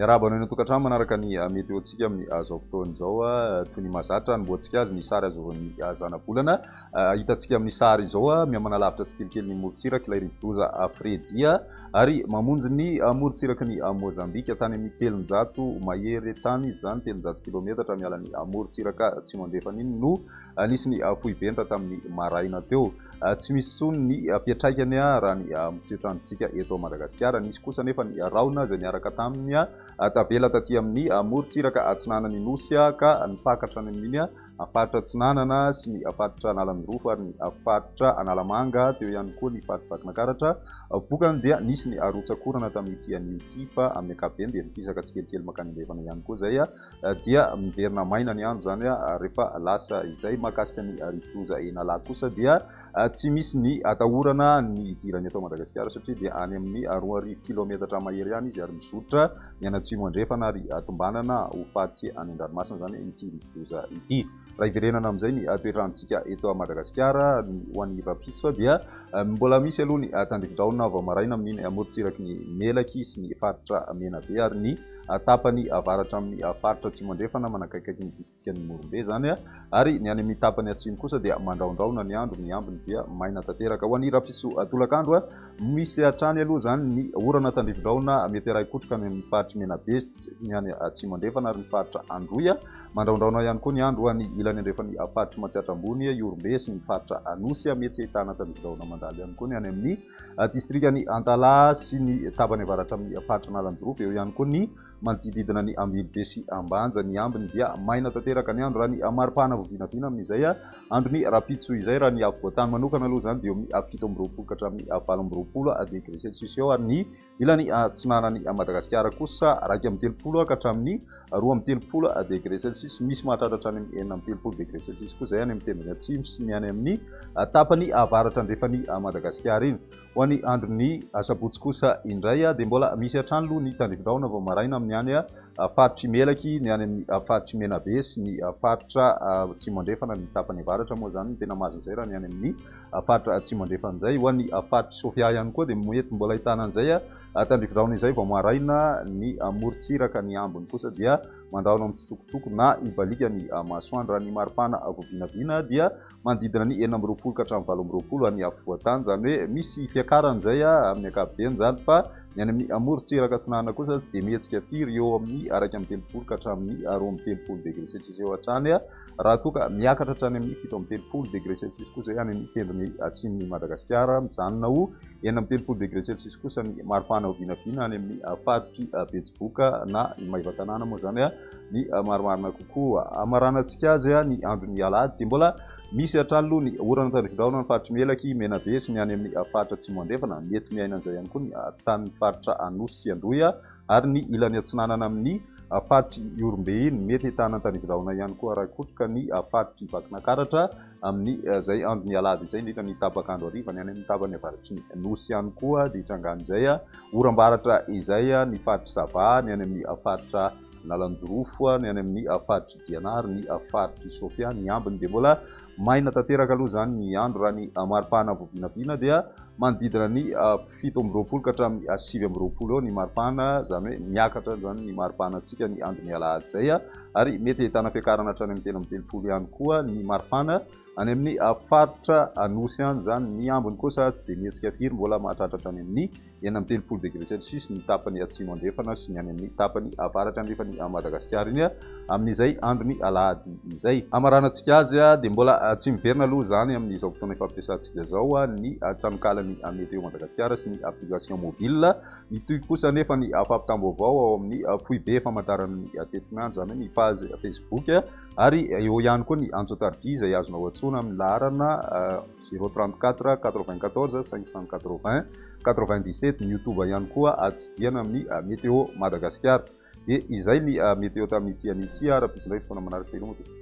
Miarahaba anao eny an-tokantrano manaraka ny météo-ntsika amin'izao fotoana izao. Toy ny mahazatra, anombohantsika azy ny sary azo avy amin'ny zanabolana. Hitantsika amin'ny sary izao, mihamanalavitra tsikelikely ny morontsiraka ilay rivodoza Freddy ary mamonjy ny morontsiraky ny Mozambika tany amin'ny 300 mahery tany izy izany, 300 kilometatra miala ny morontsiraka atsimo andrefana iny no nisy ny foibenitra tamin'ny maraina teo. Tsy misy intsony ny fiantraikany raha ny toetr'androntsika eto Madagasikara. Nisy kosa anefa ny rahona izay niaraka taminy tavela taty amin'ny morontsiraka atsinanan'ny Nosy ka nipaka hatrany amin'iny faritra Atsinanana sy ny faritra Analanjirofo ary ny faritra Analamanga, teo ihany koa ny faritra Vakinankaratra. Vokany dia nisy ny rotsak'orana tamin'ity anio ity fa amin'ny ankapobeny dia mikisaka tsikelikely mankany andrefana ihany koa izay dia miverina maina ny andro izany rehefa lasa izay. Mahakasika ny rivodoza Enala kosa dia tsy misy ny atahorana ny hidirany eto Madagasikara satria dia any amin'ny 2000 kilometatra mahery any izy ary mizotra mianatsimo andrefana ary tombanana ho faty any an-dranomasina izany ity rivodoza ity. Raha hiverenana amin'izay ny toetr'androntsika eto Madagasikara ho an'ny rahampitso dia mbola misy aloha ny tandrifindrahona vao maraina amin'iny morontsiraky ny Melaky sy ny faritra Menabe ary ny tapany avaratra amin'ny faritra atsimo andrefana manakaikaiky ny distrikan'i Morombe izany ary ny any amin'ny tapany atsimo kosa dia mandrahondrahona ny andro, ny ambiny dia maina tanteraka. Ho an'ny rahampitso tolakandro, misy hatrany aloha izany ny orana tandrifindrahona mety harahi-kotroka any amin'ny faritry Menabe sy ny any atsimo andrefana ary ny faritra Androy. Mandrahondrahona ihany koa ny andro any ilany andrefan'ny faritry Matsiatra Ambony, Ihorombe sy ny faritra Anosy. Mety ahitana tandrifindrahona mandalo ihany koa ny any amin'ny Distrikan'i Antalaha sy ny tapany avaratra amin'ny faritra Analanjirofo, eo ihany koa ny manodididina ny Ambilobe sy Ambanja. Ny ambiny dia maina tanteraka ny andro raha ny maripana vao vinavina amin'izay andron'ny rahampitso izay. Raha ny afovoan-tany manokana aloha izany dia eo amin'ny 27 ka hatramin'ny 28 degré celsius eo ary ny ilany atsinanan'i Madagasikara kosa 31 ka hatramin'ny 32 degré celsius. Misy mahatratra hatrany amin'ny 36 degré celsius koa izay any amin'ny tendrony atsimo sy ny any amin'ny tapany avaratra andrefan'i Madagasikara iny. Ho an'ny andron'ny asabotsy kosa indray dia mbola misy hatrany aloha ny tandrifindrahona vao maraina amin'ny any faritr'i Melaky, ny any amin'ny faritr'i Menabe sy ny faritra atsimo andrefana, ny tapany avaratra moa izany no tena mahazo an'izay raha ny any amin'ny faritra atsimo andrefana izay. Ho an'ny faritr'i Sofia ihany koa dia mety mbola ahitana an'izay tandrifindrahona izay vao maraina ny morontsiraka, ny ambiny kosa dia mandrahona mitsitokotoko na hibaliaka ny masoandro. Raha ny maripana vao vinavina dia manodidina ny 26 ka hatramin'ny 28 any afovoan-tany, izany hoe misy fiakarana izay amin'ny ankapobeny izany, fa ny any amin'ny morontsiraka atsinanana kosa tsy dia mihetsika firy, eo amin'ny 31 ka hatramin'ny 32 degré celsius eo hatrany, raha toa ka miakatra hatrany amin'ny 37 degré celsius kosa izay any amin'ny tendrony atsimon'i Madagasikara. Mijanona ho 36 degré celsius kosa ny maripana ho vinavina any amin'ny faritr'i Betsiboka na i Maevatanàna moa izany ny marimarina kokoa. Hamaranantsika azy ny andron'ny alahady dia mbola misy hatrany aloha ny orana tandrifindrahona ny faritr'i Melaky, Menabe sy ny any amin'ny faritra Atsimo Andrefana. Mety miaina an'izay ihany koa ny tanin'ny faritra Anosy sy Androy ary ny ilany atsinanana amin'ny faritr'i Ihorombe iny. Mety ahitana tandrifindrahona ihany koa Rakotroka ny faritr'i Vakinankaratra amin'izay andron'ny alahady izay, indrindra ny tapak'andro hariva. Ny any amin'ny tapany avaratry ny Nosy ihany koa dia hitrangan'izay oram-baratra izay ny faritr'i Sava, ny any amin'ny faritra Analanjirofo, ny any amin'ny faritr'i Diana ary ny faritr'i Sofia. Ny ambiny dia mbola maina tanteraka aloha izany ny andro. Raha ny maripana vao vinavina dia manodidina ny 27 ka hatramin'ny 29 eo ny maripana, izany hoe miakatra izany ny maripanantsika ny andron'ny alahady izay, ary mety ahitana fiakarana hatrany amin'ny 33 ihany koa ny maripana any amin'ny faritra Anosy any izany. Ny ambiny kosa tsy dia mihetsika firy, mbola mahatratra hatrany amin'ny 36 degré celsius ny tapany atsimo andrefana sy ny any amin'ny tapany avaratra andrefan'i Madagasikara iny amin'izay andron'ny alahady izay. Hamaranantsika azy dia mbola tsy miverina aloha izany amin'izao fotoana ifampiresahantsika izao ny tranonkalan'ny Météo Madagasikara sy ny application mobile. Mitohy kosa anefa ny fampitam-baovao ao amin'ny foibe famantaran'ny tetinandro, izany hoe ny page Facebook, ary eo ihany koa ny antso an-tariby izay azonao antsoina amin'ny laharana 034 94 580 97. Ny YouTube ihany koa atsidihana amin'ny Météo Madagasikara. Dia izay ny météo tamin'ity anio ity ary rahampitso indray fotoana manaraka veloma tompoko.